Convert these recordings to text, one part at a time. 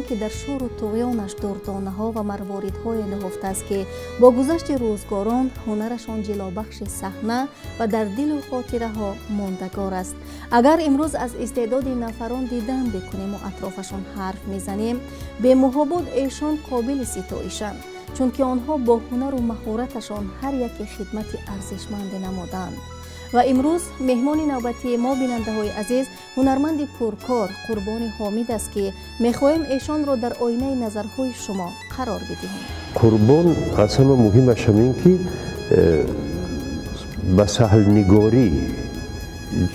ки дар шӯру туғёнаш дурдонаҳо ва марворидҳое нуҳуфтааст, ки бо гузашти рӯзгорон ҳунарашон ҷилобахши саҳна ва дар дилу хотираҳо мондагор аст. Агар имрӯз аз истеъдоди нафарон дидан бикунему атрофашон ҳарф мезанем, бемуҳобот эшон қобили ситоишанд, чунки онҳо бо ҳунару маҳораташон ҳар яке хидмати арзишманде намуданд. Ва имрӯз меҳмони навбатии мо, бинандаҳои азиз, ҳунарманди пуркор Қурбони Ҳомид аст, ки мехоҳем эшонро дар оинаи назарҳои шумо қарор бидиҳем. Қурбон аз ҳама муҳимаш ҳамин ки ба саҳлнигорӣ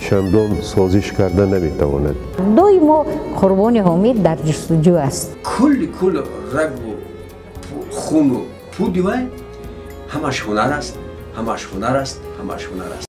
чандон созиш карда наметавонад. Доимо Қурбони Ҳомид дар ҷустуҷӯ аст. Кулли кул рагу хуну пуди вай ҳамаш ҳунар аст, ҳамаш ҳунар аст, ҳамаш ҳунар аст.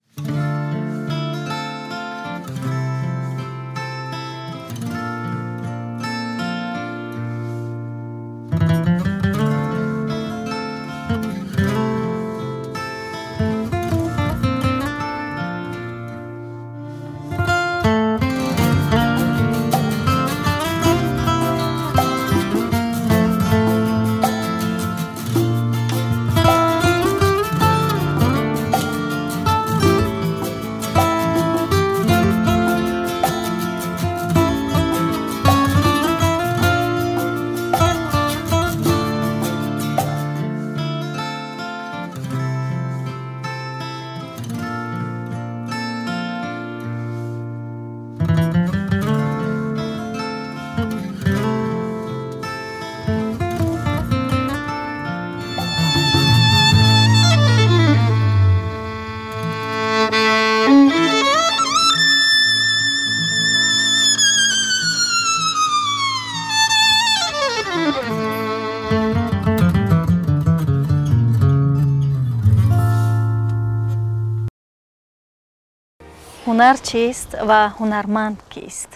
Ҳунар чист ва ҳунарманд кист?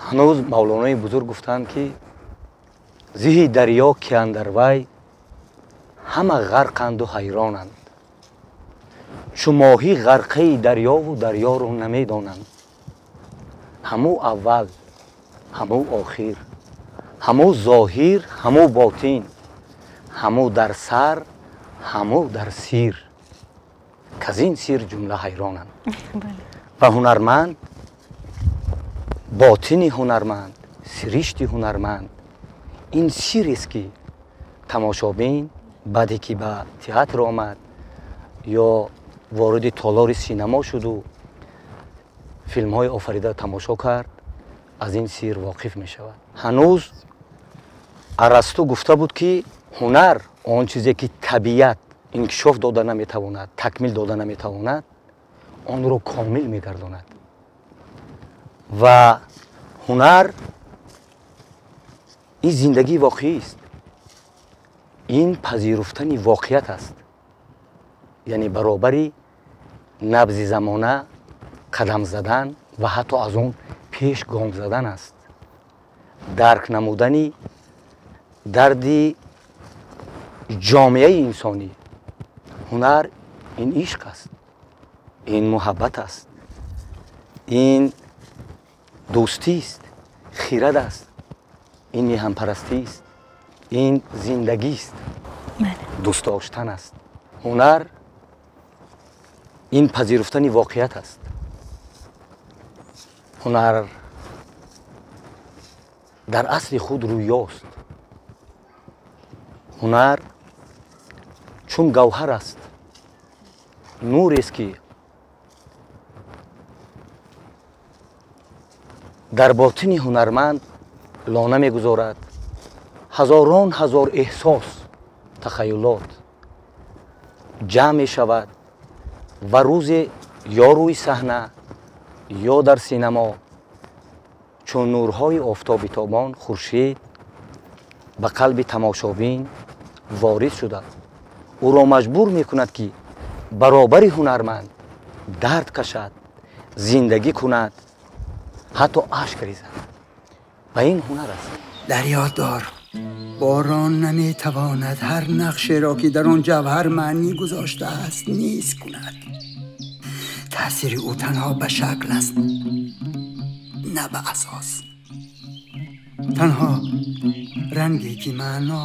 Ҳанӯз Мавлонои бузург гуфтанд, ки зиҳи дарё ки андар вай ҳама ғарқанду ҳайронанд, чу моҳӣ ғарқаи дарёву дарёро намедонанд. Ҳамӯ аввал, ҳамӯ охир, ҳамӯ зоҳир, ҳамӯ ботин, ҳамӯ дар сар, ҳамӯ дар сир, казин сир ҷумла ҳайронанд. Ва ҳунарманд, ботини ҳунарманд, сиришти ҳунарманд ин сирест, ки тамошобин баъде ки ба театр омад ё вориди толори синамо шуду филмҳои офарида тамошо кард, аз ин сир воқиф мешавад. Ҳанӯз Арасту гуфта буд, ки ҳунар он чизе ки табиат инкишоф дода наметавонад, такмил дода наметавонад, онро комил мегардонад. Ва ҳунар ин зиндагии воқеист, ин пазируфтани воқеият аст, яъне баробари набзи замона қадам задан ва ҳатто аз он пеш гом задан аст, дарк намудани дарди ҷомеаи инсонӣ. Ҳунар ин ишқ аст, ин муҳаббат аст, ин дӯстист, хирад аст, ин меҳанпарастист, ин зиндагист, дӯст доштан аст. Ҳунар ин пазируфтани воқеият аст. Ҳунар дар асли худ рӯёст. Ҳунар чун гавҳар аст, нурест, ки дар ботини ҳунарманд лона мегузорад. Ҳазорон ҳазор эҳсос, тахаюлот ҷамъ мешавад ва рӯзе ё рӯи саҳна ё дар синамо чун нурҳои офтоби тобон хуршед ба қалби тамошобин ворид шуда ӯро маҷбур мекунад, ки баробари ҳунарманд дард кашад, зиндагӣ кунад, ҳатто ашк резад. Ва ин ҳунар аст. Дар ёд дор, борон наметавонад ҳар нақшеро, ки дар он ҷавҳар маънӣ гузоштааст, низ кунад. Таъсири ӯ танҳо ба шакл аст, на ба асос. Танҳо Ранге ки маъно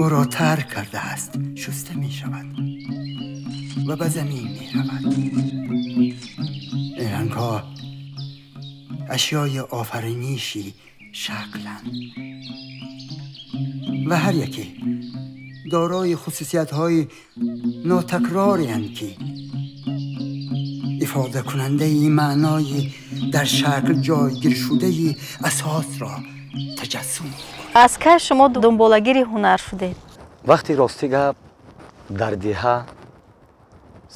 ӯро тарк кардааст шуста мешавад ва ба замин меравад. Ин рангҳо ашёи офариниши шакланд ва ҳар яке дорои хусусиятҳои нотакрориянд, ки ифодакунандаи маънои дар шакл ҷойгиршудаи асосро таҷассум мекунад. Аз кай шумо дунболагири ҳунар шудед? Вақти рости гап, дар деҳа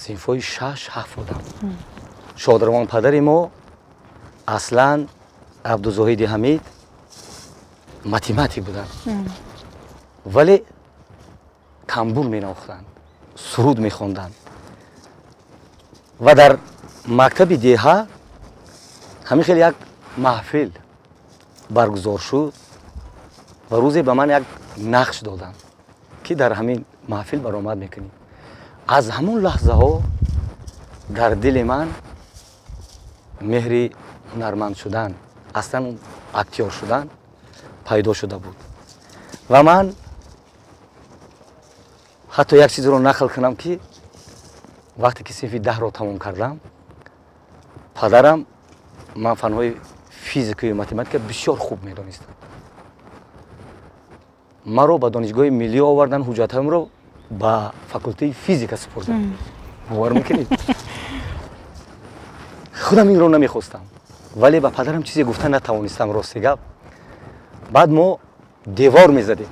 синфҳои 6-7 будам. Шодравон падари мо аслан Абдузоҳиди Ҳамид математик буданд, вале тамбур менавохтанд, суруд мехонданд ва дар мактаби деҳа ҳамин хел як маҳфил баргузор шуд ва рӯзе ба ман як нақш доданд, ки дар ҳамин маҳфил баромад мекунӣ. Аз ҳамон лаҳзаҳо дар дили ман меҳри ҳунарманд шудан, аслан актёр шудан пайдо шуда буд. Ва ман ҳатто як чизро нақл кунам, ки вақте ки синфи 10-ро тамом кардам, падарам ман фанҳои физикаю математика бисёр хуб медонистам. Маро ба донишгоҳи миллӣ овардан, ҳуҷҷатҳоямро ба факултаи физика супурданд. Бовар мекунед? Худам инро намехостам, вале ба падарам чизе гуфта натавонистам, рости гап. Баъд мо девор мезадем,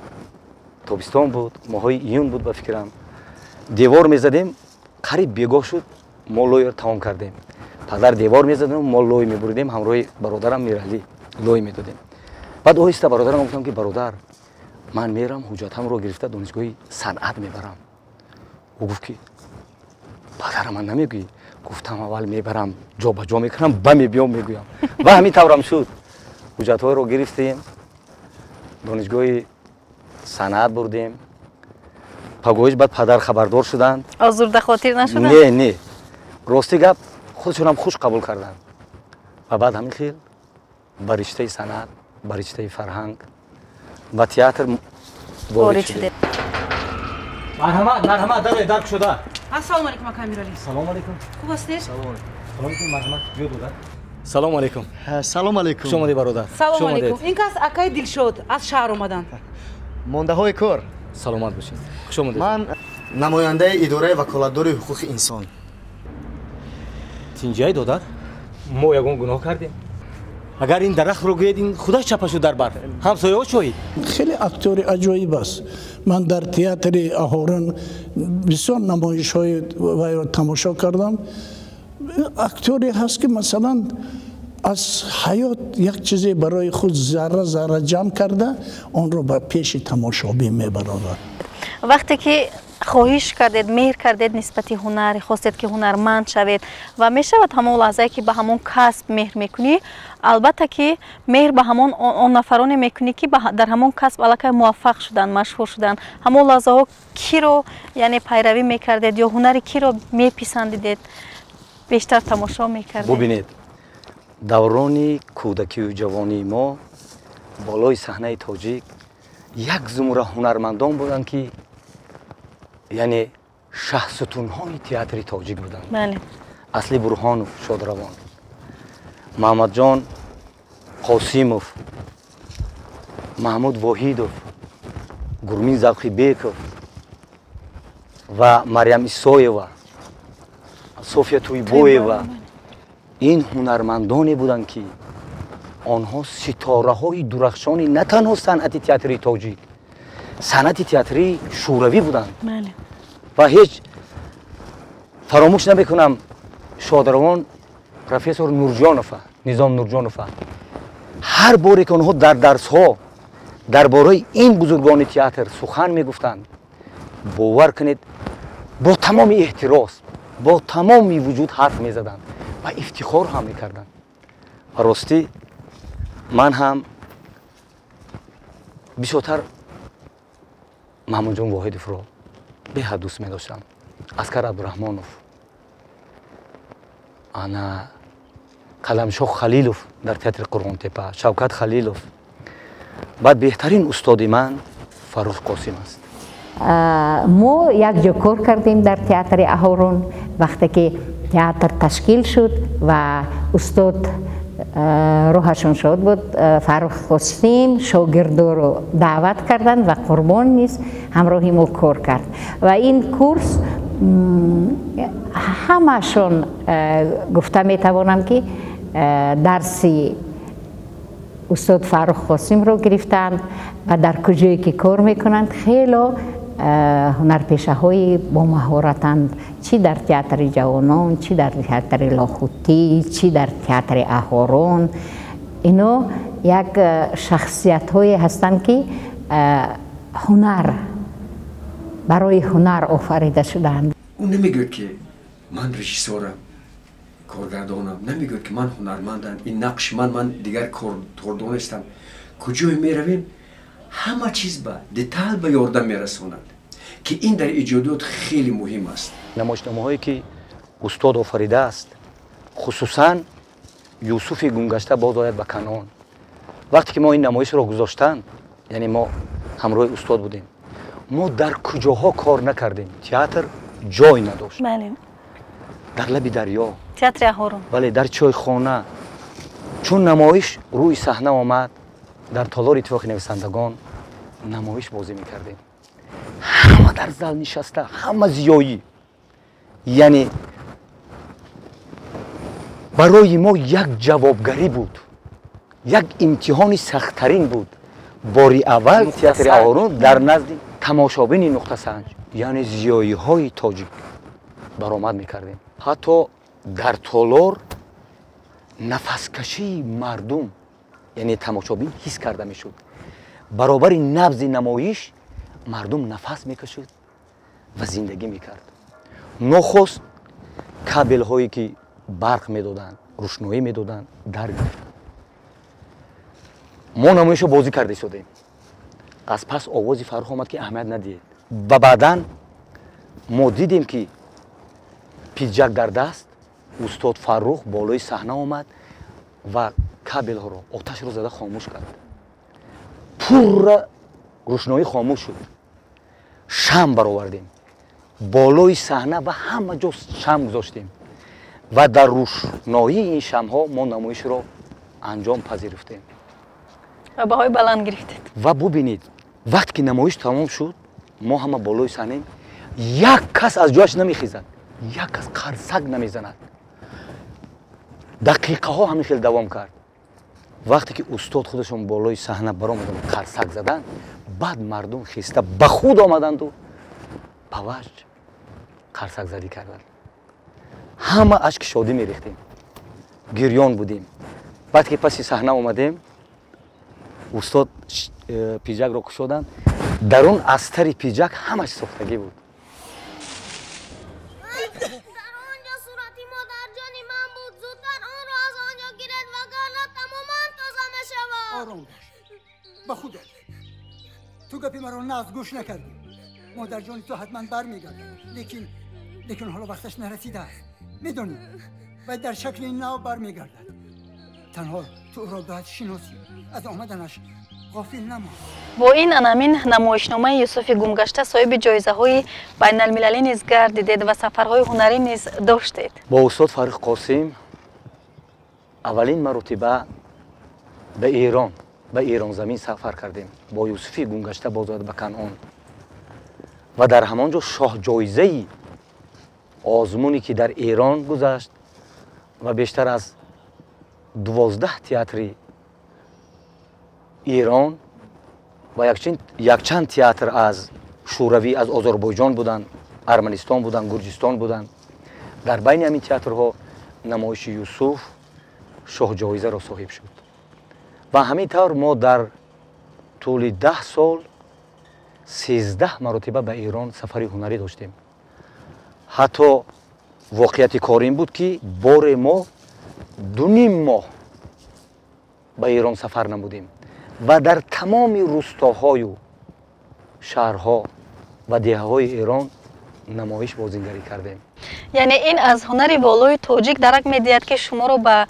тобистон буд, моҳои июн буд ба фикрам, девор мезадем, қариб бегоҳ шуд, мо лойро тамом кардем. Падар девор мезадем, мо лой мебуридем, ҳамроҳи бародарам Миралӣ лой медодем. Баъд оҳиста бародарам гуфтам, ки бародар, ман мерам ҳуҷҷатамро гирифта донишгоҳи санъат мебарам. Ӯ гуфт, ки падара, ман намегӯӣ? Гуфтам, аввал мебарам, ҷо ба ҷо мекунам, ба мебиём мегӯям. Ва ҳамин таврам шуд. Ҳуҷҷатҳоро гирифтем, донишгоҳи санъат бурдем. Пагоҳиш баъд падар хабардор шуданд. Озурда хотир нашуданд? Не, не, рости гап, худшонам хуш қабул карданд. Ва баъд ҳамин хел ба риштаи санъат, ба риштаи фарҳанг, ба театр ворид шудем. Марҳамат, марҳамат, дароед, дар кушода. Ассалому алайкум, ака Амиралӣ. Салому алайкум. Хуб ҳастед? Салому алайкум, марҳамат, биё додар. Салому алайкум. Салому алайкум. Хуш омадед, бародар. Салому алайкум. Ин кас акаи Дилшод, аз шаҳр омаданд. Мондаҳои кор. Саломат бошед. Хуш омадед. Ман намояндаи идораи ваколатдори ҳуқуқи инсон. Тинҷай, додар, мо ягон гуноҳ кардем? Агар ин дарахтро гӯед, ин худаш чапа шуд дар барф. Ҳамсояҳо шоҳид. Хеле актёри аҷоиб аст. Ман дар театри Аҳоран бисёр намоишҳои вайро тамошо кардам. Актёре ҳаст, ки масалан аз ҳаёт як чизе барои худ зарра зарра ҷамъ карда, онро ба пеши тамошобин мебарорад. Вақте ки хоҳиш кардед, меҳр кардед нисбати ҳунар, хостед ки ҳунарманд шавед, ва мешавад ҳамон лаҳзае ки ба ҳамон касб меҳр мекунӣ, албатта ки меҳр ба ҳамон он нафароне мекунӣ, ки дар ҳамон касб аллакай муваффақ шуданд, машҳур шуданд. Ҳамон лаҳзаҳо киро, яъне, пайравӣ мекардед ё ҳунари киро меписандидед, бештар тамошо мекардед? Бубинед, даврони кӯдакию ҷавонии мо болои саҳнаи тоҷик як зумра ҳунармандон буданд, ки яъне шаҳсутунҳои театри тоҷик буданд. Асли Бурҳонов шодравон, Маҳмадҷон Қосимов, Маҳмуд Воҳидов, Гурмин Завқибеков ва Марьям Исоева, София Туйбоева. Ин ҳунармандоне буданд, ки онҳо ситораҳои дурахшони на танҳо санъати театри тоҷик, санъати театрии шӯравӣ буданд. Ва ҳеҷ фаромӯш намекунам шодравон профессор Нурҷонова, Низом Нурҷонова, ҳар боре ки онҳо дар дарсҳо дар бораи ин бузургони театр сухан мегуфтанд, бовар кунед, бо тамоми эҳтирос, бо тамоми вуҷуд ҳарф мезаданд ва ифтихор ҳам мекарданд. Ва ростӣ, ман ҳам бисёртар Маҳмудҷон Воҳидовро беҳад дӯст медоштам, Аскар Абдураҳмонов, ана Қаламшоҳ Халилов дар театри Қурғонтепа, Шавкат Халилов, Баъд беҳтарин устоди ман Фаррух Қосим аст. Мо якҷо кор кардем дар театри Аҳорун. Вақте ки театр ташкил шуд ва устод рӯҳашон шод буд, Фаррух Қосим шогирдоро даъват карданд ва Қурбон низ ҳамроҳи мо кор кард. Ва ин курс ҳамашон гуфта метавонам, ки дарси устод Фаррух Қосимро гирифтаанд ва дар куҷое ки кор мекунанд, хело ҳунарпешаҳои бомаҳоратанд, чӣ дар театри ҷавонон, чӣ дар театри Лохутӣ, чӣ дар театри Аҳорон. Ино як шахсиятҳое ҳастанд, ки ҳунар барои ҳунар офарида шудаанд. Ӯ намегӯяд, ки ман режиссёрам, коргардонам, намегӯяд, ки ман ҳунармандам, ин нақши ман дигар кордонестам. Куҷое меравем, ҳама чиз ба детал ба ёрдам мерасонад, ки ин дар иҷодиёт хеле муҳим аст. Намоишномаҳое ки устод офаридааст, хусусан Юсуфи гумгашта боз ояд ба Канъон. Вақте ки мо ин намоишро гузоштанд, яъне мо ҳамроҳи устод будем, мо дар куҷоҳо кор накардем, театр ҷой надошт. Дар лаби дарё, театри Аҳорун, бале, дар чойхона. Чун намоиш рӯи саҳна омад, дар толори Иттифоқи нависандагон намоиш бозӣ мекардем. Ҳама дар зал нишаста, ҳама зиёӣ. Яъне барои мо як ҷавобгарӣ буд, як имтиҳони сахттарин буд. Бори аввал театри Аҳорун дар назди тамошобини нуқтасанҷ, яъне зиёиҳои тоҷик баромад мекардем. Ҳатто дар толор нафаскашии мардум, яъне тамошобин, ҳис карда мешуд. Баробари набзи намоиш мардум нафас мекашид ва зиндагӣ мекард. Нохост кабелҳое ки барқ медоданд, рӯшноӣ медоданд, дар гирифтанд. Мо намоишро бозӣ карда истодем. Аз пас овози Фаррух омад, ки аҳамият надиҳед. Ва баъдан мо дидем, ки пиҷак дар даст устод Фаррух болои саҳна омад ва кабелҳоро, оташро зада хомӯш кард. Пурра рӯшноӣ хомӯш шуд. Шам баровардем болои саҳна ва ҳама ҷо шам гузоштем ва дар рӯшноии ин шамҳо мо намоишро анҷом пазируфтем ва баҳои баланд гирифтед. Ва бубинед, вақте ки намоиш тамом шуд, мо ҳама болои саҳнаем, як кас аз ҷояш намехезад, як кас қарсак намезанад. Дақиқаҳо ҳамин хел давом кард. Вақте ки устод худашон болои саҳна баромаданд, қарсак заданд, баъд мардум хеста ба худ омаданду ба ваҷд қарсакзадӣ карданд. Ҳама ашки шодӣ мерехтем, гирён будем. Баъд ки паси саҳна омадем, устод пиҷакро кушоданд, дар он астари пиҷак ҳамаш сохтагӣ буд. Ба худат, ту гапи маро нағз гӯш накардӣ. Модарҷони ту ҳатман бармегардад, лекин ҳоло вақташ нарасидааст. Медонӣ, вай дар шакли нав бармегардад. Танҳо ту ӯро бояд шиносӣ, аз омаданаш ғофил намон. Бо ин анамин намоишномаи Юсуфи гумгашта соҳиби ҷоизаҳои байналмилалӣ низ гардидед ва сафарҳои ҳунарӣ низ доштед. Бо устод Фаррух Қосим аввалин маротиба ба Эрон, ба Эронзамин сафар кардем бо Юсуфи гумгашта боз ояд ба Канъон. Ва дар ҳамон ҷо шоҳҷоизаи озмуне ки дар Эрон гузашт ва бештар аз 12 театри Эрон ва якчанд театр аз Шӯравӣ, аз Озарбойҷон буданд, Арманистон буданд, Гурҷистон буданд. Дар байни ҳамин театрҳо намоиши Юсуф шоҳҷоизаро соҳиб шуд. Ва ҳамин тавр мо дар тӯли 10 сол 13 маротиба ба Эрон сафари ҳунарӣ доштем. Ҳатто воқеияти кор ин буд, ки боре мо 2.5 моҳ ба Эрон сафар намудем ва дар тамоми рустоҳою шаҳрҳо ва деҳаҳои Эрон намоиш бозингарӣ кардем. Яъне ин аз ҳунари волои тоҷик дарак медиҳад, ки шуморо ба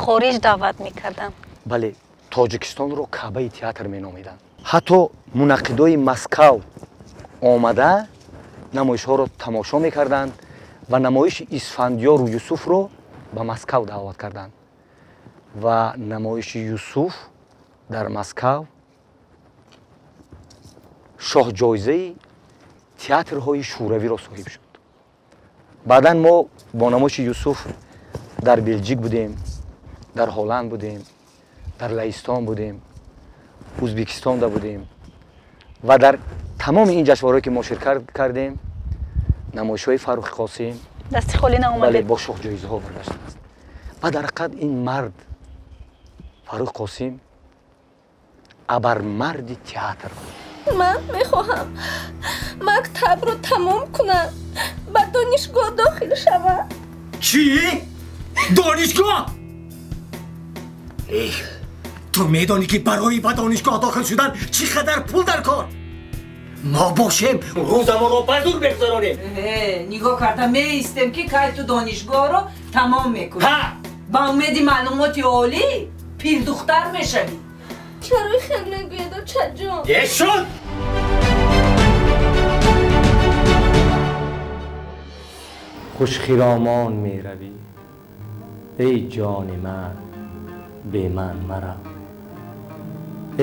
хориҷ даъват мекарданд. Бале, Тоҷикистонро Каъбаи театр меномиданд. Ҳатто мунаққидои Москав омада намоишҳоро тамошо мекарданд ва намоиши Исфандиёру Юсуфро ба Москав даъват карданд. Ва намоиши Юсуф дар Москав шоҳҷоизаи театрҳои шӯравиро соҳиб шуд. Баъдан мо бо намоиши Юсуф дар Белҷик будем, дар Ҳолланд будем, дар Лаҳистон будем, Ӯзбекистонда будем ва дар тамоми ин ҷашнворҳое ки мо ширкат кардем, намоишҳои Фаррухи Қосим дасти холӣ наомадед, бале, бо шоҳҷоизаҳо баргаштааст. Ва дар ҳақиқат ин мард Фаррух Қосим абармарди театр буд. Ман мехоҳам мактабро тамом кунам, ба донишгоҳ дохил шавам. Чӣ? Донишгоҳ? Эй, ту медонӣ ки барои ба донишгоҳ дохил шудан чӣ қадар пул дар кор? Мо бошем рӯзамонро ба зур мегузаронем. Нигоҳ карда меистем ки кай ту донишгоҳро тамом мекунӣ. Ба умеди маълумоти олӣ пирдухтар мешавӣ. Чаро хел мегӯед, очаҷон? Е шуд! Хушхиромон меравӣ, эй ҷони ман, бе ман марав.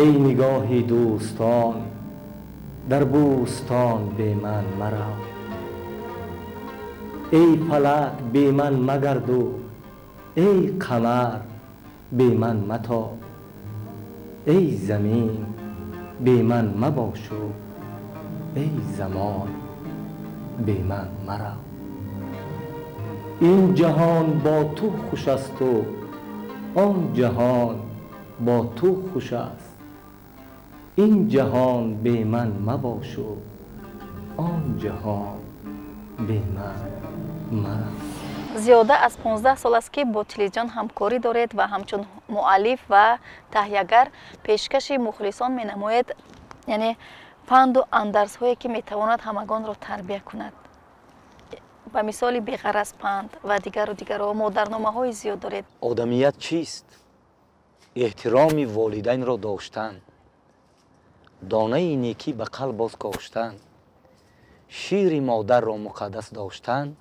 Эй нигоҳи дӯстон, дар бӯстон бе ман марав. Эй фалак бе ман магарду, эй қамар бе ман матоб, эй замин бе ман мабошу, эй замон бе ман марав. Ин ҷаҳон бо ту хуш асту он ҷаҳон бо ту хуш аст. Ин ҷаҳон бе ман мабошу, он ҷаҳон бе ман марав. Зиёда аз 15 сол аст, ки бо телевизион ҳамкорӣ доред ва ҳамчун муаллиф ва таҳиягар пешкаши мухлисон менамоед, яъне панду андарзҳое ки метавонад ҳамагонро тарбия кунад. Ба мисоли беғараз панд ва дигару дигарро модарномаҳои зиёд доред. Одамият чист? Эҳтироми волидайнро доштан, донаи некӣ ба қалб боз коштан, шири модарро муқаддас доштан,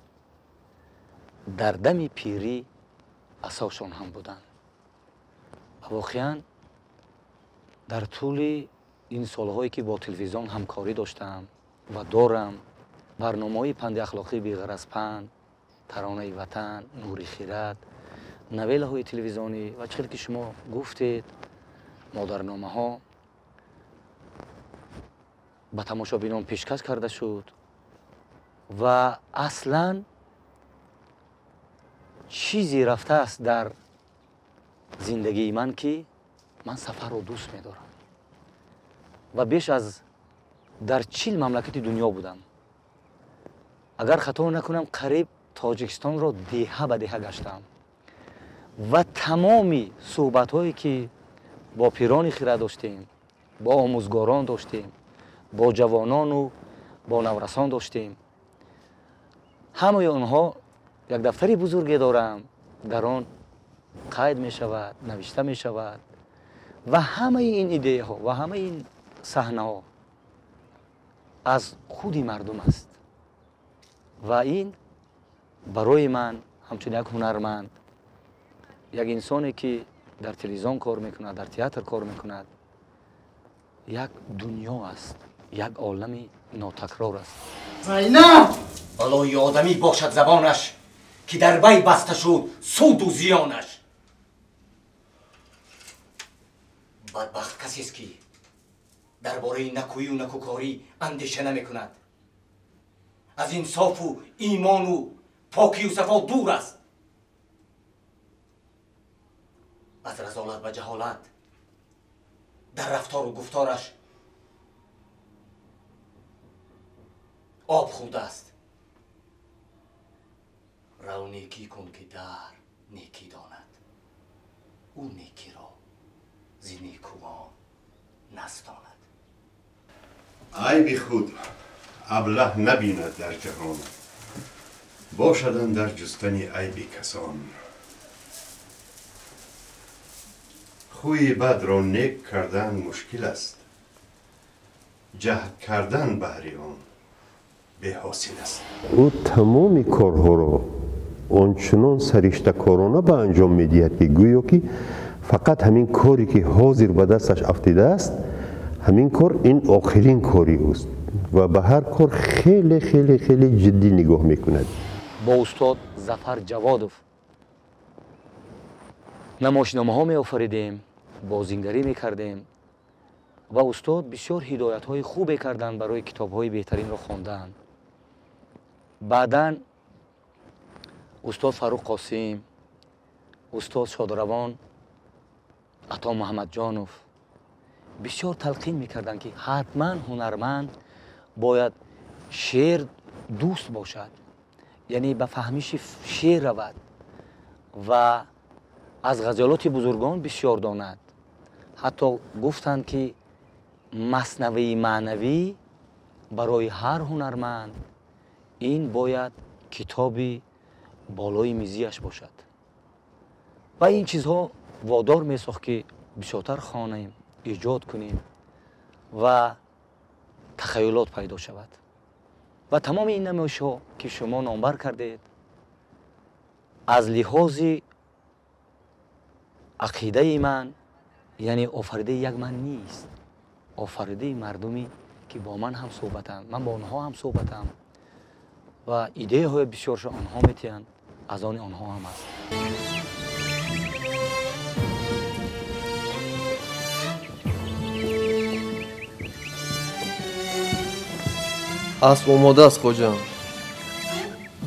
дар дами пирӣ асошон ҳам буданд. Ва воқеан дар тӯли ин солҳое ки бо телевизион ҳамкорӣ доштам ва дорам, барномаҳои панди ахлоқӣ беғараз панд, таронаи ватан, нури хират, новеллаҳои телевизионӣ ва чӣ хел ки шумо гуфтед, модарномаҳо ба тамошобинон пешкаш карда шуд ва аслан чизе рафтааст дар зиндагии ман, ки ман сафарро дӯст медорам ва беш аз дар 40 мамлакати дунё будам. Агар хато накунам, қариб Тоҷикистонро деҳа ба деҳа гаштам ва тамоми суҳбатҳое ки бо пирони хира доштем, бо омӯзгорон доштем, бо ҷавонону бо наврасон доштем, ҳамаи онҳо як дафтари бузурге дорам, дар он қайд мешавад, навишта мешавад ва ҳамаи ин идеяҳо ва ҳамаи ин саҳнаҳо аз худи мардум аст. Ва ин барои ман ҳамчун як ҳунарманд, як инсоне ки дар телевизион кор мекунад, дар театр кор мекунад, як дунё аст, як олами нотакрор аст. Зайнаб! Балои одамӣ бошад забонаш, ки дар бай баста шуд суду зиёнаш. Бадбахт касест, ки дар бораи накӯю накӯкорӣ андеша намекунад, аз инсофу имону покию сафо дур аст, аз разолат ва ҷаҳолат дар рафтору гуфтораш об хӯрдааст. Рав некӣ кун, ки дар некӣ донад, ӯ некиро зи некувон настонад. Айби худ аблаҳ набинад дар ҷаҳон, бошад андар ҷустани айби касон. Хӯи бадро нек кардан мушкил аст, ҷаҳд кардан баҳри он беҳосил аст. Ӯ тамоми корҳоро ончунон сариштакорона ба анҷом медиҳад, ки гӯё ки фақат ҳамин коре ки ҳозир ба дасташ афтидааст, ҳамин кор ин охирин кори ӯст ва ба ҳар кор хеле хеле хеле ҷиддӣ нигоҳ мекунад. Бо устод Зафар Ҷаводов намоишномаҳо меофаридем, бозингарӣ мекардем ва устод бисёр ҳидоятҳои хубе карданд барои китобҳои беҳтаринро хондан. Баъдан устод Фаррух Қосим, устод Шодравон Ато Муҳаммадҷонов бисёр талқин мекарданд, ки ҳатман ҳунарманд бояд шеър дӯст бошад, яъне ба фаҳмиши шеър равад ва аз ғазалоти бузургон бисёр донад. Ҳатто гуфтанд, ки маснавии маънавӣ барои ҳар ҳунарманд ин бояд китоби болои мизияш бошад. Ва ин чизҳо водор месохт, ки бисёртар хонем, эҷод кунем ва тахаюлот пайдо шавад. Ва тамоми ин намоишҳо, ки шумо номбар кардед, аз лиҳози ақидаи ман, яъне офаридаи як ман нест, офаридаи мардуме ки бо ман ҳам суҳбатанд, ман бо онҳо ҳам суҳбатам ва идеяҳои бисёршо онҳо метиҳанд, аз они онҳо ҳам аст. Асп омода аст, хоҷам.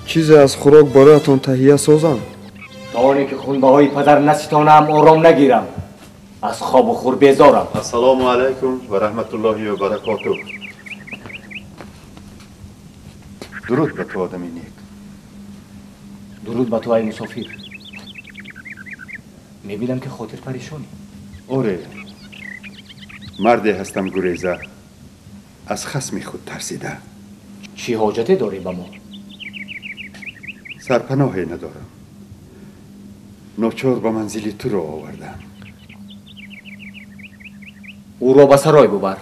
Чизе аз хӯрок бароятон таҳия созам? То оне ки хунбаҳои падар наситонам, ором нагирам, аз хобу хур безорам. Ассалому алайкум ва раҳматуллоҳи ва баракотуҳ. Дуруд ба ту, одами нек. Дуруд ба ту, ай мусофир. Мебинам, ки хотир парешонӣ. Оре, марде ҳастам гуреза, аз хасми худ тарсида. Чӣ ҳоҷате дорӣ ба мо? Сарпаноҳе надорам, ночор ба манзили туро овардам. Ӯро ба сарой бубар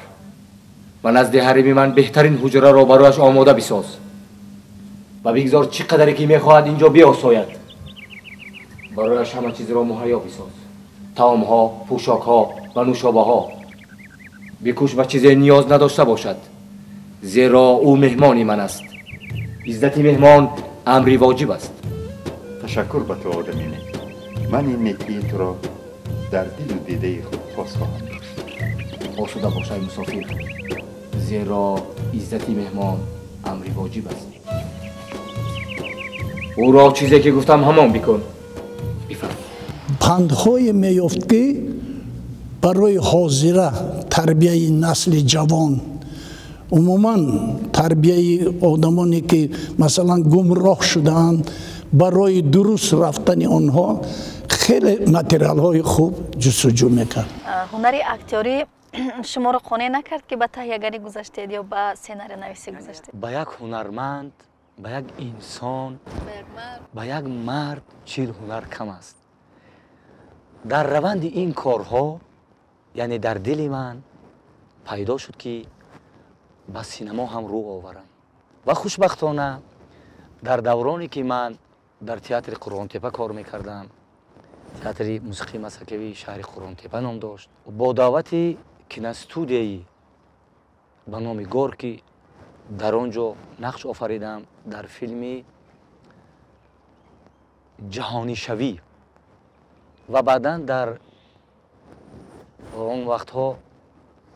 ва назди ҳарими ман беҳтарин ҳуҷраро барояш омода бисоз ва бигзор чӣ қадаре ки мехоҳад инҷо биосояд. Барояш ҳама чизро муҳайё бисоз: таомҳо, пӯшокҳо ва нӯшобаҳо. Бикӯш ба чизе ниёз надошта бошад, зеро ӯ меҳмони ман аст. Иззати меҳмон амри воҷиб аст. Ташаккур ба ту, одами нек. Ман ин некии туро дар дилу дидаи худ пос хоҳам дошт. Осуда бош, ай мусофир, зеро иззати меҳмон амри воҷиб аст. Ӯро чизе ки гуфтам ҳамон бикун. Бифарм. Пандҳое меёфт, ки барои ҳозира тарбияи насли ҷавон, умуман тарбияи одамоне ки масалан гумроҳ шудаанд, барои дуруст рафтани онҳо хеле материалҳои хуб ҷустуҷӯ мекард. Ҳунари актёрӣ шуморо қонеъ накард, ки ба таҳиягарӣ гузаштед ё ба сценарионависӣ гузаштед? Ба як ҳунарманд, ба як инсон, ба як мард 40 ҳунар кам аст. Дар раванди ин корҳо, яъне дар дили ман пайдо шуд, ки ба синемо ҳам рӯ оварам. Ва хушбахтона дар давроне ки ман дар театри Қурғонтепа кор мекардам, театри мусиқии масакавии шаҳри Қурғонтепа ном дошт, бо даъвати киностудияи ба номи Горки дар он ҷо нақш офаридам дар филми ҷаҳонишавӣ ва баъдан дар он вақтҳо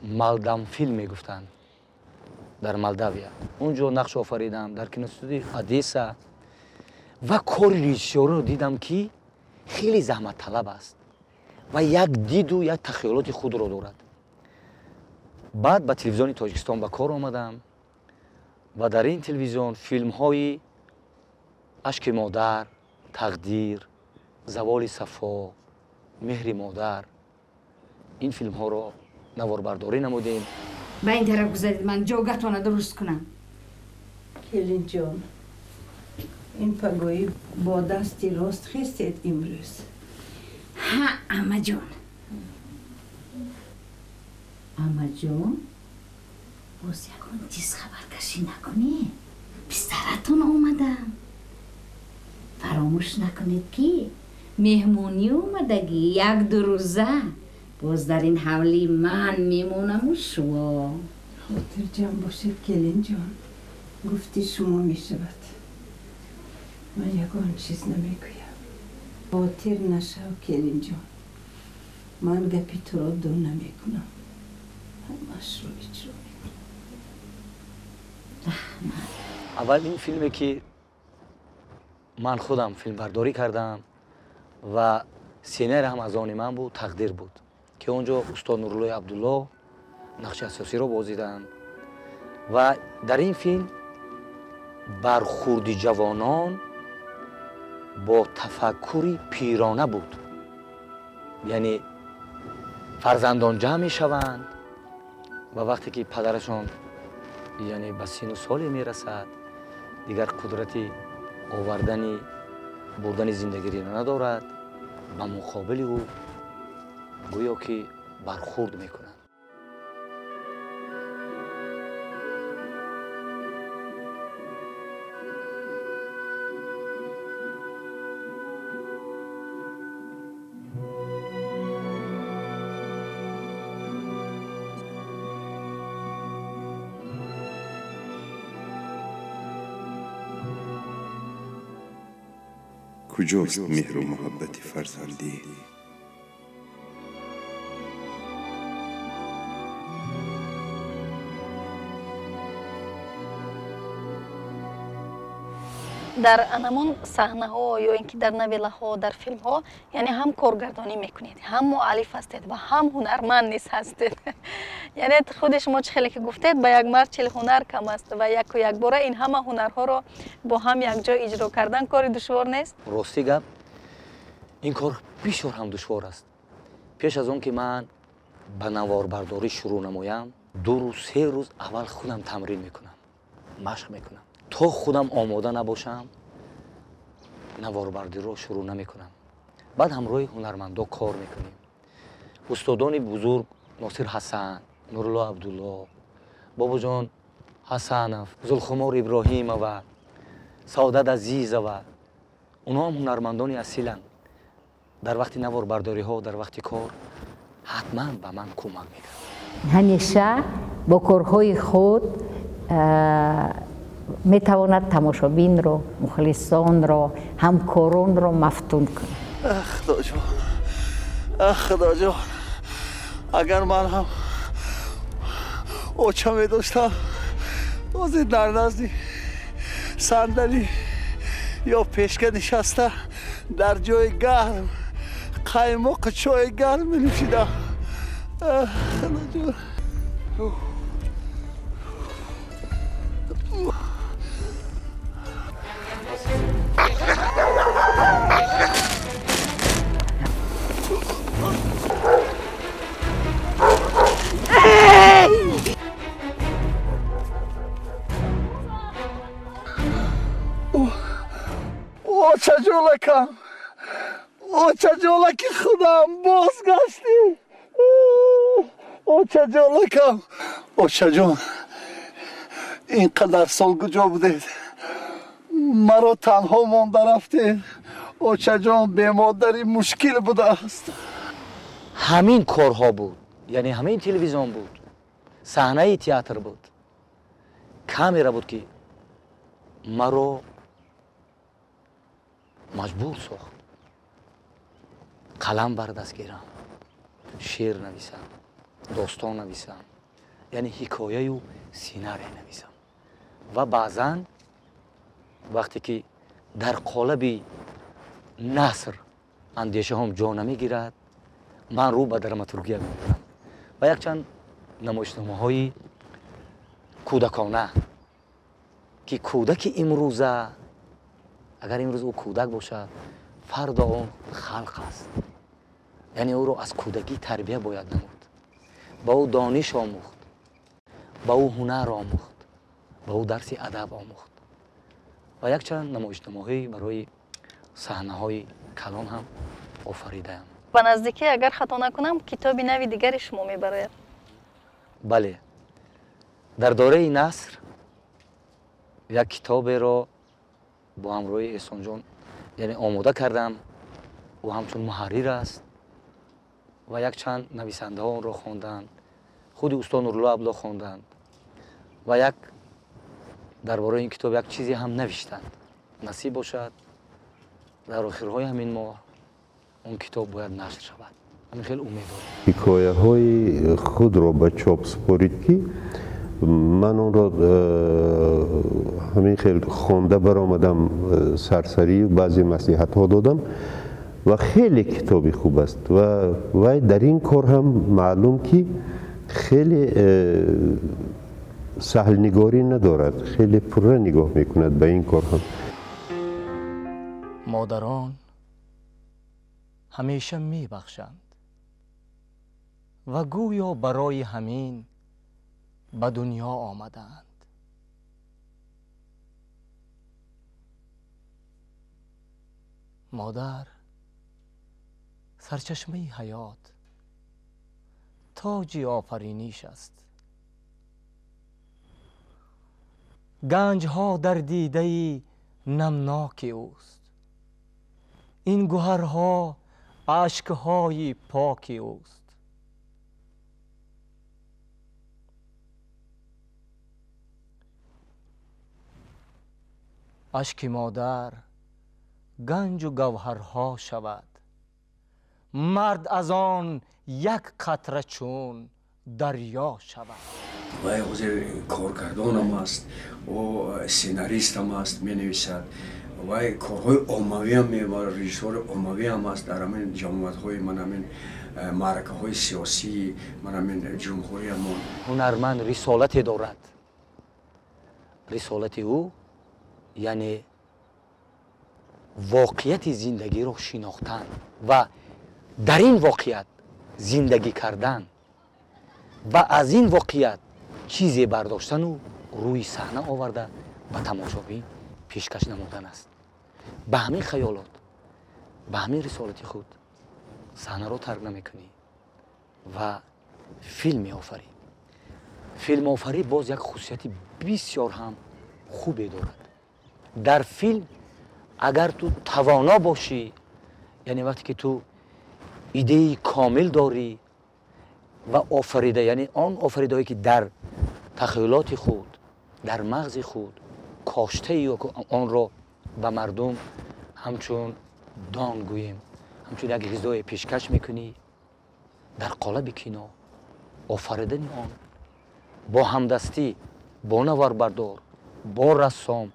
Малдамфилм мегуфтанд дар Молдавия. Он ҷо нақш офаридам дар киностудияи Одесса ва кори режиссёрро дидам, ки хеле заҳматталаб аст ва як диду як тахайюлоти худро дорад. Баъд ба телевизиони Тоҷикистон ба кор омадам ва дар ин телевизион филмҳои Ашки модар, Тақдир, Заволи сафо, Меҳри модар, ин филмҳоро наворбардорӣ намудем. Ба ин тараф гузаред, ман ҷогатона дуруст кунам. Келинҷон, ин пагоҳӣ бо дасти рост хестед имрӯз. Ҳа, амаҷон. Амаҷон, боз ягон чиз хабаркашӣ накунед. Писаратон омадам. Фаромӯш накунед, ки меҳмонӣ омадагӣ як-ду рӯза боз дар ин ҳавли ман мемонаму шумо. Хотирҷамъ бошед, келинҷон, гуфти шумо мешавад. Ман ягон чиз намегӯям. Хотир нашав, келинҷон, ман гапи туро ду намекунам, ҳамашро иҷро мекунам. Раҳмат. Аввал ин филме ки ман худам филмбардорӣ кардам ва сценарий ҳам аз они ман буд, «Тақдир» буд, ки он ҷо устод Нуруллои Абдулло нақши асосиро бозиданд ва дар ин филм бархурди ҷавонон бо тафаккури пирона буд. Яъне фарзандон ҷамъ мешаванд ва вақте ки падарашон, яъне ба сину соле мерасад, дигар қудрати овардани бурдани зиндагиро надорад, ба муқобили ӯ гӯё ки бархурд мекунанд. Куҷост меҳру муҳаббати фарзандӣ? Дар анамон саҳнаҳо ё ин ки дар новеллаҳо, дар филмҳо, яъне ҳам коргардонӣ мекунед, ҳам муаллиф ҳастед ва ҳам ҳунарманд низ ҳастед. Яъне худи шумо чӣ хеле ки гуфтед, ба як мард 40 ҳунар кам аст ва яку якбора ин ҳама ҳунарҳоро бо ҳам якҷо иҷро кардан кори душвор нест? Рости гап, ин кор бисёр ҳам душвор аст. Пеш аз он ки ман ба наворбардорӣ шурӯъ намоям, 2 рӯз, 3 рӯз аввал худам тамрин мекунам, машқ мекунам. То худам омода набошам, наворбардиро шурӯъ намекунам. Баъд ҳамроҳи ҳунармандо кор мекунем. Устодони бузург Носир Ҳасан, Нурулло Абдулло, Бобоҷон Ҳасанов, Зулхумор Иброҳимова, Саодат Азизова, онҳо ҳам ҳунармандони асиланд. Дар вақти наворбардориҳо, дар вақти кор ҳатман ба ман кӯмак мекунанд. Ҳамеша бо корҳои худ метавонад тамошобинро, мухлисонро, ҳамкоронро мафтун кунад. Ах, Худоҷон, ах, Худоҷон, агар ман ҳам оча медоштам, ҳозир дар назди сандалӣ ё пешка нишаста дар ҷои гарм қаймоқу чойи гарм менӯшидам. Ах, Худоҷон. Очаҷолакам, очаҷолаки худам, бозгаштӣ. Очаҷолакам, очаҷон, ин қадар сол куҷо будед? Маро танҳо монда рафтед. Очаҷон, бемодарӣ мушкил будааст. Ҳамин корҳо буд, яъне ҳамин телевизион буд, саҳнаи театр буд, камера буд, ки маро маҷбур сохт қалам бар даст гирам, шеър нависам, достон нависам, яъне ҳикояю сценарий нависам. Ва баъзан вақте ки дар қолаби наср андешаҳом ҷо намегирад, ман рӯ ба драматургия мекунам ва якчанд намоишномаҳои кӯдакона, ки кӯдаки имрӯза, агар имрӯз ӯ кӯдак бошад, фардо он халқ аст. Яъне ӯро аз кӯдакӣ тарбия бояд намуд, ба ӯ дониш омӯхт, ба ӯ ҳунар омӯхт, ба ӯ дарси адаб омӯхт. Ва якчанд намоишномаҳои барои саҳнаҳои калон ҳам офаридаам. Ба наздикӣ, агар хато накунам, китоби нави дигари шумо мебарояд. Бале, дар доираи наср як китоберо бо ҳамроҳи Эҳсонҷон, яъне, омода кардам. Ӯ ҳамчун муҳаррир аст ва якчанд нависандаҳо онро хонданд, худи устод Нурулло Абло хонданд ва як дар бораи ин китоб як чизе ҳам навиштанд. Насиб бошад, дар охирҳои ҳамин моҳ он китоб бояд нашр шавад. Ҳамин хеле умед дорем. Ҳикояҳои худро ба чоп супорид, ки ман онро ҳамин хел хонда баромадам, сарсарӣ баъзе маслиҳатҳо додам ва хеле китоби хуб аст. Ва вай дар ин кор ҳам маълум, ки хеле саҳлнигорӣ надорад, хеле пурра нигоҳ мекунад ба ин кор ҳам. Модарон ҳамеша мебахшанд ва гӯё барои ҳамин ба дунё омадаанд. Модар сарчашмаи ҳаёт, тоҷи офариниш аст. Ганҷҳо дар дидаи намноки ӯст. Ин гӯҳарҳо ашкҳои поки ӯст. Ашки модар ганҷу гавҳарҳо шавад, мард аз он як қатра чун дарё шавад. Вай ҳозир коргардонам аст, ӯ сценаристам аст, менависад. Вай корҳои оммавиам мебарад, режиссёри оммавиам аст дар ҳамин ҷамоатҳои ман, ҳамин маъракаҳои сиёсии ман, ҳамин ҷумҳуриямон. Ҳунарманд рисолате дорад. Рисолати ӯ, яъне, воқеияти зиндагиро шинохтан ва дар ин воқеият зиндагӣ кардан ва аз ин воқеият чизе бардоштану рӯи саҳна оварда ба тамошобин пешкаш намудан аст. Ба ҳамин хаёлот, ба ҳамин рисолати худ саҳнаро тарк намекунӣ ва филм меофарӣ. Филмофарӣ боз як хусусияти бисёр ҳам хубе дорад. Дар филм агар ту тавоно бошӣ, яъне вақте ки ту идеи комил дорӣ ва офарида, яъне он офаридаҳое ки дар тахайюлоти худ, дар мағзи худ коштаи, онро ба мардум ҳамчун дон гӯем, ҳамчун як ғизое пешкаш мекунӣ дар қолаби кино, офаридани он бо ҳамдастӣ бо наварбардор, бо рассом,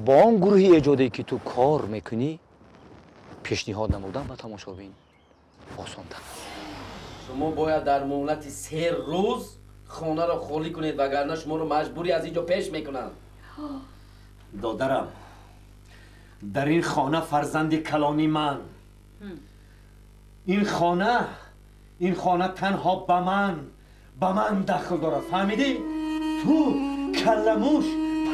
бо он гурӯҳи эҷодие ки ту кор мекунӣ, пешниҳод намудан ба тамошобин осонтар аст. Шумо бояд дар муҳлати 3 рӯз хонаро холӣ кунед, вагарна шуморо маҷбурӣ аз ин ҷо пеш мекунанд. Додарам, дар ин хона фарзанди калони ман, ин хона танҳо ба ман дахл дорад, фаҳмидӣ? Ту калламуш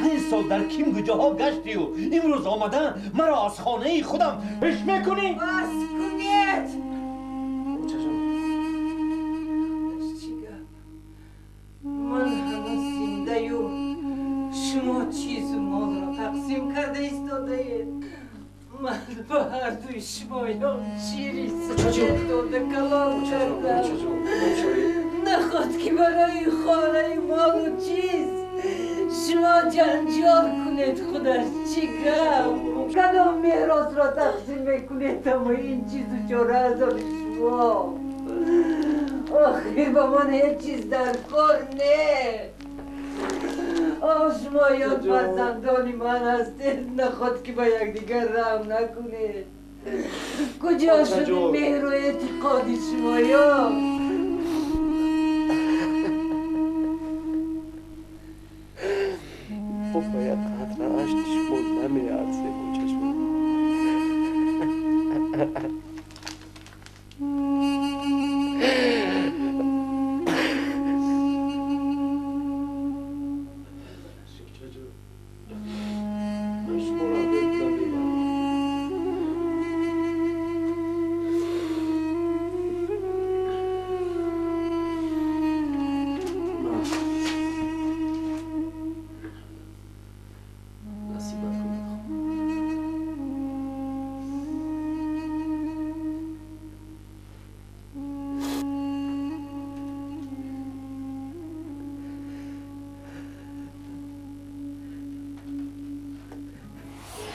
5 сол дар ким куҷоҳо гаштию имрӯз омада маро аз хонаи худам пеш мекунӣ? Бас кунед! Чӣ гап? Ман ҳанӯз зиндаю, шумо чизу молро тақсим карда истодаед. Ман ба ҳардуи шумоён шири сафед дода калон кардам. Наход ки барои хонаи молу чиз шумо ҷанҷол кунед? Худаш чӣ гап? Кадом меросро тақсим мекунед? Аммо ин чизу чора аз они шумо. Охир ба ман ҳеҷ чиз дар кор не. О, шумоён фарзандони ман ҳастед, наход ки ба якдигар раҳм накунед? Куҷо шуд меҳру эътиқоди шумоён? Мо ба як қатра ашки шумо намеарзем, очаҷон. Ман шуморо намебарам.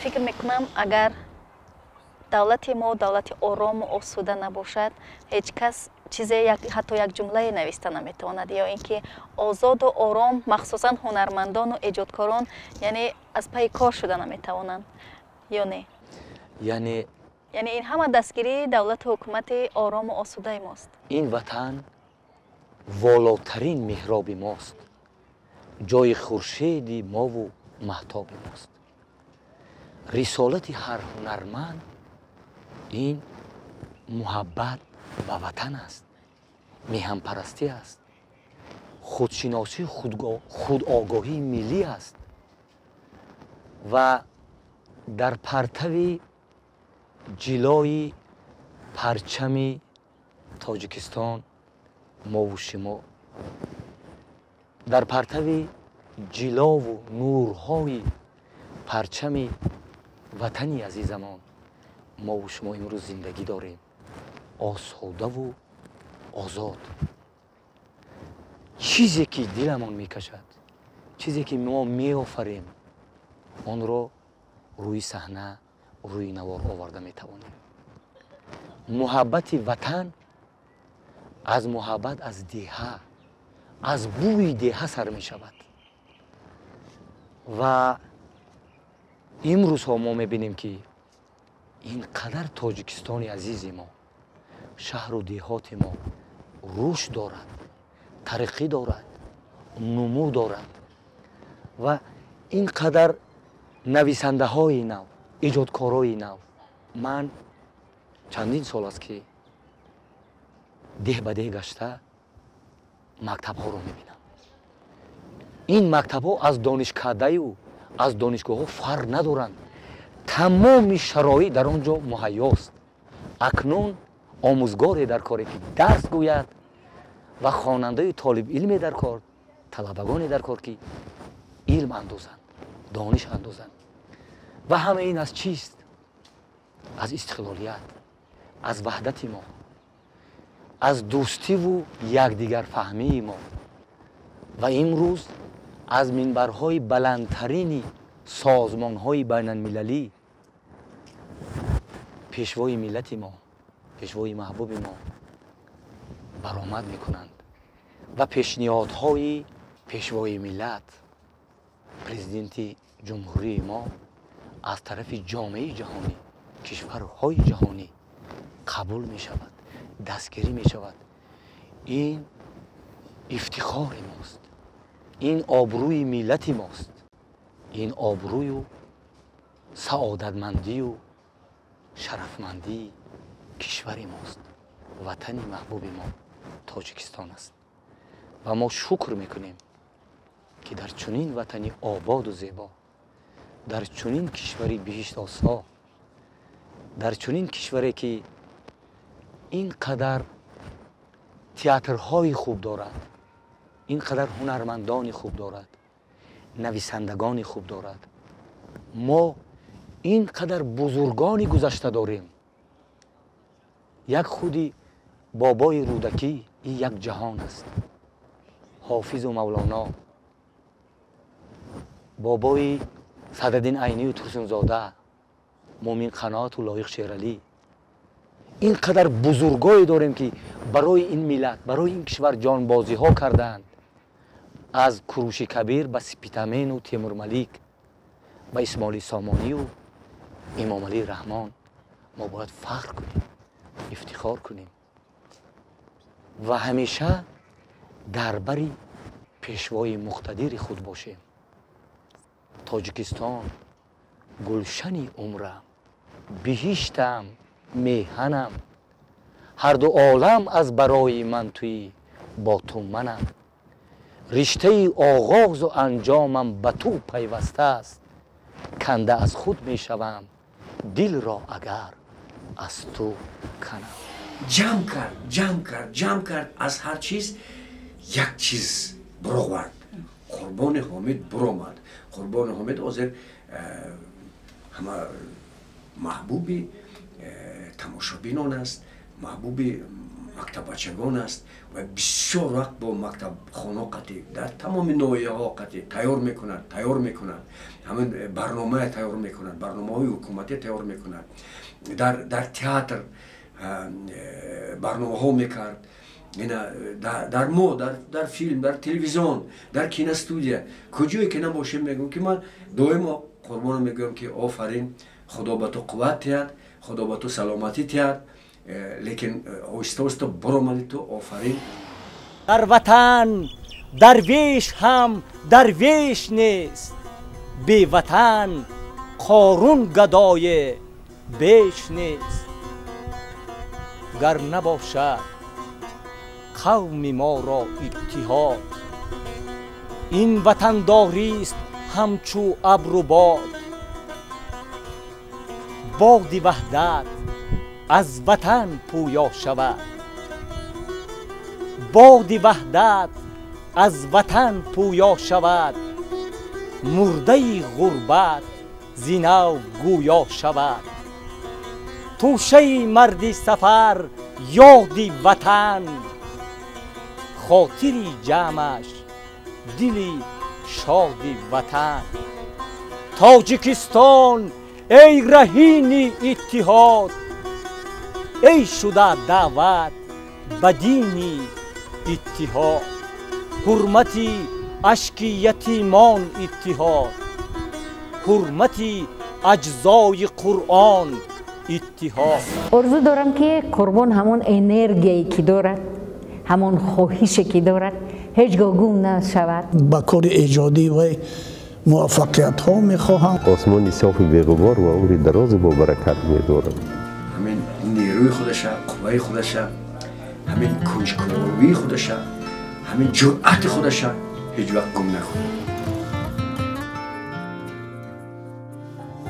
Фикр мекунам, агар давлати мо давлати орому осуда набошад, ҳеҷ кас чизе, ҳатто як ҷумлае нависта наметавонад, ё ин ки озоду ором, махсусан ҳунармандону эҷодкорон, яъне аз пайи кор шуда наметавонанд, ё не? Яъне Яъне ин ҳама дастгирии давлату ҳукумати орому осудаи мост. Ин ватан волотарин меҳроби мост, ҷои хуршеди мову маҳтоби мост. Рисолати ҳар ҳунарманд ин муҳаббат ба ватан аст, меҳанпарастӣ аст, худшиносӣ, худогоҳии миллӣ аст ва дар партави ҷилои парчами Тоҷикистон мову шумо, дар партави ҷилову нурҳои парчами ватани азизамон мову шумо имрӯз зиндагӣ дорем, осодаву озод. Чизе ки диламон мекашад, чизе ки мо меофарем, онро рӯи саҳна, рӯи навор оварда метавонем. Муҳаббати ватан аз муҳаббат аз деҳа, аз бӯи деҳа сар мешавад. Ва имрӯзҳо мо мебинем, ки ин қадар Тоҷикистони азизи мо, шаҳру деҳоти мо рушд дорад, тараққӣ дорад, нумӯ дорад ва ин қадар нависандаҳои нав, эҷодкорои нав. Ман чандин сол аст, ки деҳ ба деҳ гашта мактабҳоро мебинам. Ин мактабҳо аз донишкадаю аз донишгоҳҳо фарқ надоранд. Тамоми шароит дар он ҷо муҳайёст. Акнун омӯзгоре дар коре, ки дарс гӯяд, ва хонандаи толибилме дар кор, талабагоне дар кор, ки илм андозанд, дониш андозанд. Ва ҳама ин аз чист? Аз истиқлолият, аз ваҳдати мо, аз дӯстиву якдигарфаҳмии мо. Ва имрӯз аз минбарҳои баландтарини созмонҳои байналмилалӣ пешвои миллати мо, пешвои маҳбуби мо баромад мекунанд ва пешниҳодҳои пешвои миллат, президенти ҷумҳурии мо аз тарафи ҷомеаи ҷаҳонӣ, кишварҳои ҷаҳонӣ қабул мешавад, дастгирӣ мешавад. Ин ифтихори мост, ин обрӯи миллати мост, ин обрӯю саодатмандию шарафмандии кишвари мост, ватани маҳбуби мо Тоҷикистон аст. Ва мо шукр мекунем, ки дар чунин ватани ободу зебо, дар чунин кишвари биҳиштосо, дар чунин кишваре, ки ин қадар театрҳои хуб дорад, ин қадар ҳунармандони хуб дорад, нависандагони хуб дорад, мо ин қадар бузургони гузашта дорем. Як худи бобои Рӯдакӣ ин як ҷаҳон аст, Ҳофизу Мавлоно, бобои Садриддин Айнию Турсунзода, Мумин Қаноату Лоиқ Шералӣ. Ин қадар бузургое дорем, ки барои ин миллат, барои ин кишвар ҷонбозиҳо кардаанд, аз Куруши Кабир ба Спитамену Темурмалик, ба Исмоили Сомонию Имомалӣ Раҳмон. Мо бояд фахр кунем, ифтихор кунем ва ҳамеша дар бари пешвои муқтадири худ бошем. Тоҷикистон гулшани умрам, биҳиштам, меҳанам, ҳарду олам аз барои ман туӣ, бо ту манам. Риштаи оғозу анҷомам ба ту пайваста аст, канда аз худ мешавам дилро агар аз ту канам. Ҷамъ кард, ҷамъ кард, ҷамъ кард, аз ҳар чиз як чиз буровард. Қурбони Ҳомид буромад. Қурбони Ҳомид ҳозир ҳама маҳбуби тамошобинон аст, маҳбуби Мактаббачагон аст ва бисёр вақт бо мактабхоно қатӣ дар тамоми ноҳияҳо қатӣ тайёр мекунад, ҳамин барномая тайёр мекунад, барномаҳои ҳукуматӣ тайёр мекунад, дар театр барномаҳо мекард, дар мо, дар филм, дар телевизион, дар киностудия, куҷое ки набошем, мегӯям ки ман доимо Қурбонро мегӯям ки офарин, Худо ба ту қувват диҳад, Худо ба ту саломатӣ диҳад, лекин оҳиста оҳиста баромадӣ ту, офарин. Дар ватан дарвеш ҳам дарвеш нест, беватан Қорун гадое беш нест. Гар набошад қавми моро иттиҳод, ин ватандорист ҳамчу абру бод. Боди ваҳдат аз ватан пӯё шавад, боди ваҳдат аз ватан пӯё шавад, мурдаи ғурбат зинав гӯё шавад. Тӯшаи марди сафар ёди ватан, хотири ҷамъаш дили шоди ватан. Тоҷикистон эй раҳини иттиҳод, эй шуда даъват ба дини иттиҳод. Ҳурмати ашки ятимон иттиҳод, ҳурмати аҷзои Қуръон иттиҳод. Орзу дорам ки Қурбон ҳамон энергияе ки дорад, ҳамон хоҳише ки дорад, ҳеҷ гоҳ гум нашавад. Ба кори эҷодӣ вай муваффақиятҳо мехоҳам. Осмони софи беғубор ва умри дарозу бобаракат медорам. Ҳамин нерӯи худаша, қувваи худаша, ҳамин кунҷковии худаша, ҳамин ҷуръати худаша ҳеҷ вақт гум накунад.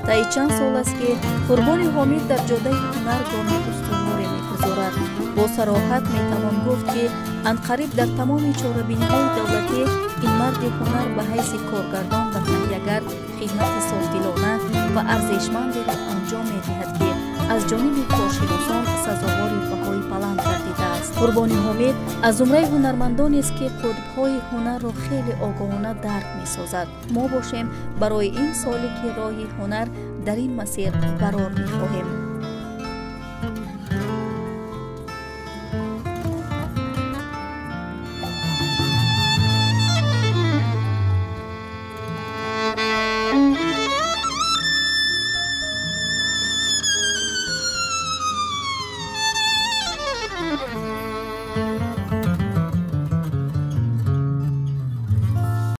Таи чанд сол аст ки Қурбони Ҳомид дар ҷодаи ҳунар гоми устуворе мегузорад. Бо сароҳат метавон гуфт ки анқариб дар тамоми чорабиниҳои давлатӣ ин марди ҳунар ба ҳайси коргардон ва таҳиягар хидмати софдилона ва арзишмандеро анҷом медиҳад ки аз ҷониби коршиносон сазовори баҳои баланд гардидааст. Қурбони Ҳомид аз зумраи ҳунармандонест ки қутбҳои ҳунарро хеле огоҳона дарк месозад. Мо бошем барои ин соле ки роҳи ҳунар дар ин масир барор мехоҳем.